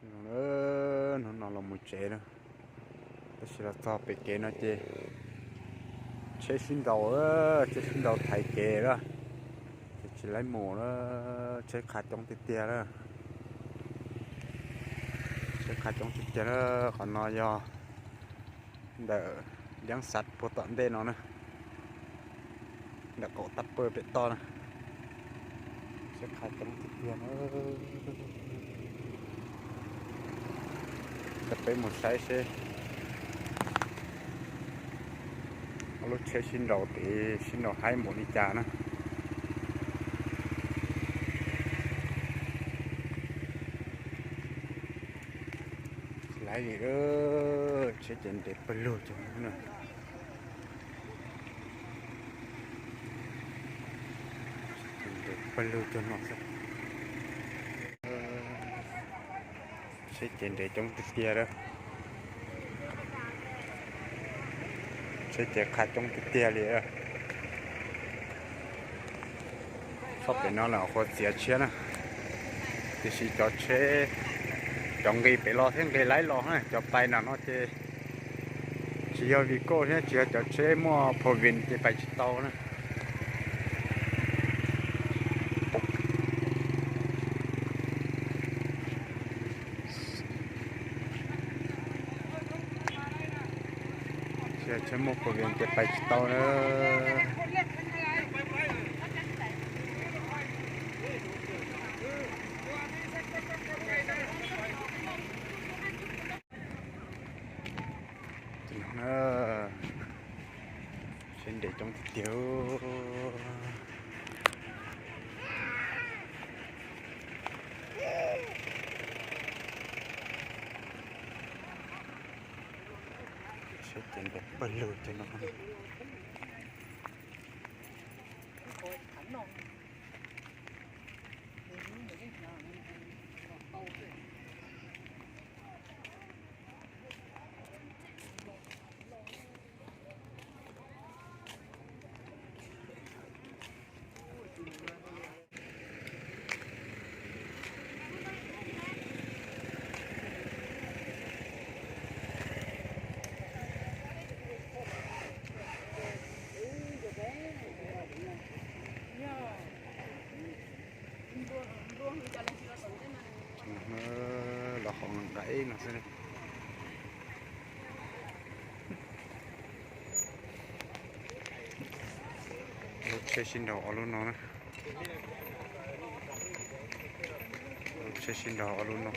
Hnub no los mus tsev na, tab sis los txog pem kev no ces tsheb sib nraus, tsheb sib nraus thaiv kev lawm, ces tsis laib mus lawm, tsheb qha coob tiag tiag lawm. Tsheb qha coob tiag tiag lawm, qhov no yog ntawm Liab Xav puag tom ntej no na, ntawm qaum tab pawg pem toj na. Tsheb qha coob tiag tiag na. Coj peb mus saib seb ob lub tsheb sib nraus tid sib nraus haib npaum li cas na. Laib li, tsheb ces nres pawg lug cov no. Nres pawg lug cov no xwb. Tsheb ces nres coob tiag tiag lawm. Tsheb ces qha coob tiag tiag li. Txog pem no lawm qhuav txiav tshiab na, tiam sis cov tsheb, cov nqis pem los thiab nqis laib los na, cov pais nram no ces tsis yog Vigo thiab tsis yog cov tsheb muaj pho vin ces pais tsis tau na. Tsis yog tsheb muaj pho vin ces pais tsis tau na. Seb nres coob tiag tiag. Seb ces nres pawg lug ces no. Los hauv nqaim no xwb. Lub tsheb sib nraus ob lub no na. Lub tsheb sib nraus ob lub no.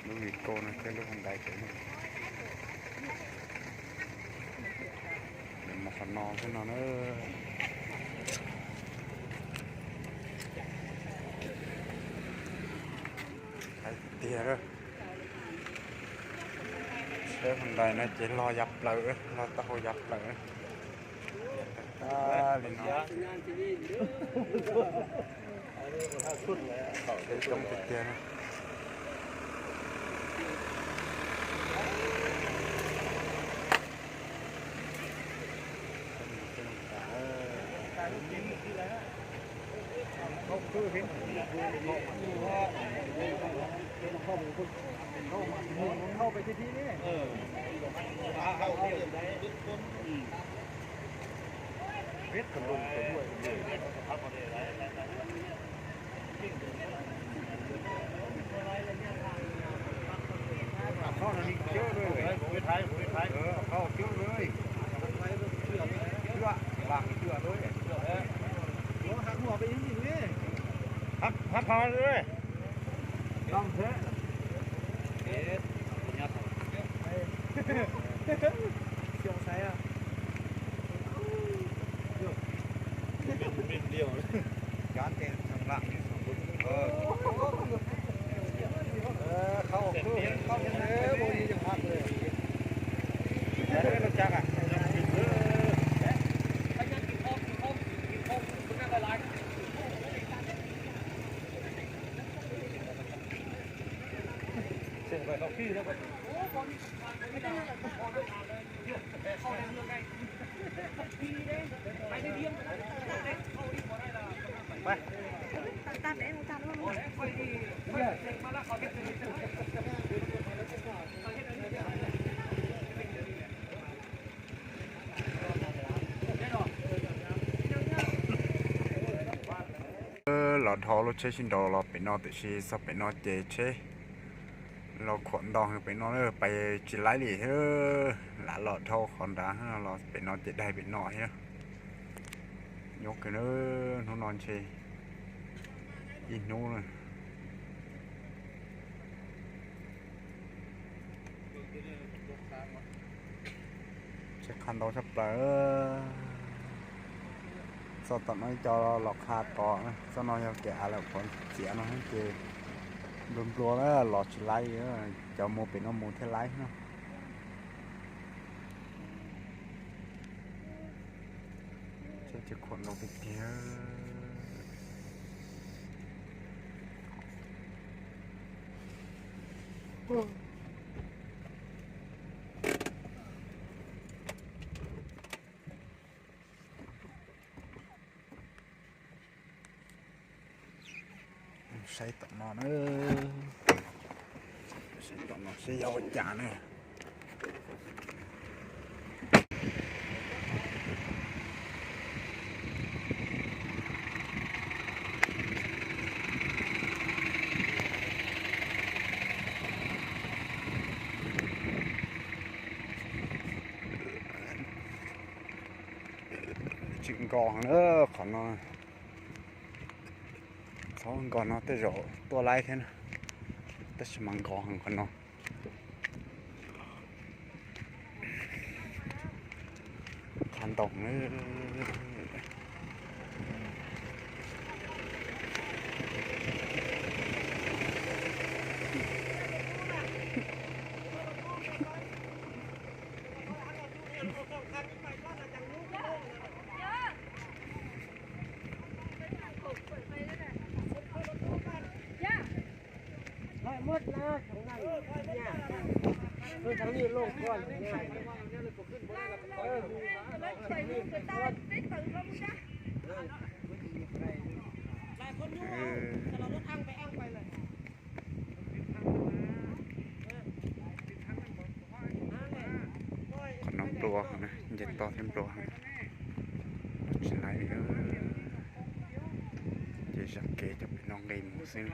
Lub Vigo no thiab lub Hyundai pem no. Mus qhov no xwb no na. Haib tiag. Seb Hyundai no ces los yav plaws, los tau hauv yav plaws. Li no. Coob tiag tiag. Los dhau lub tsheb sib nraus los pem no tiam sis txog pem no ces tsheb los khuam ntau heev pem no, pais tsis laib li thiab. Lam los dhau qhov nrad los pem no ces daig pem no thiab. Nyob kawg na, hnub no ntshe ib hnub na. Tsheb qha ntau tshaj plaws. Txoj tom no ib co los qha tod, txoj no yog kev av lawm qhov txiav no ces nplua nplua na, los tsis laib li. Cov mus pem no mus thiaj laib no. Tsheb ces khuam ntau tiag tiag. Saib tom no na, saib tom no seb yog ua cas na. Tseem nkos heev na qhov no. Txhob nkos no tej zaum tuaj laib thiab na, tab sis mas nkos heev qhov no. Qha ntau na. Qhov no nplua heev na, nce toj thiab nplua heev. Tsis laib li, ces zam kev coj pem no nqis mus xwb.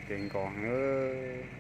Ces nkos heev.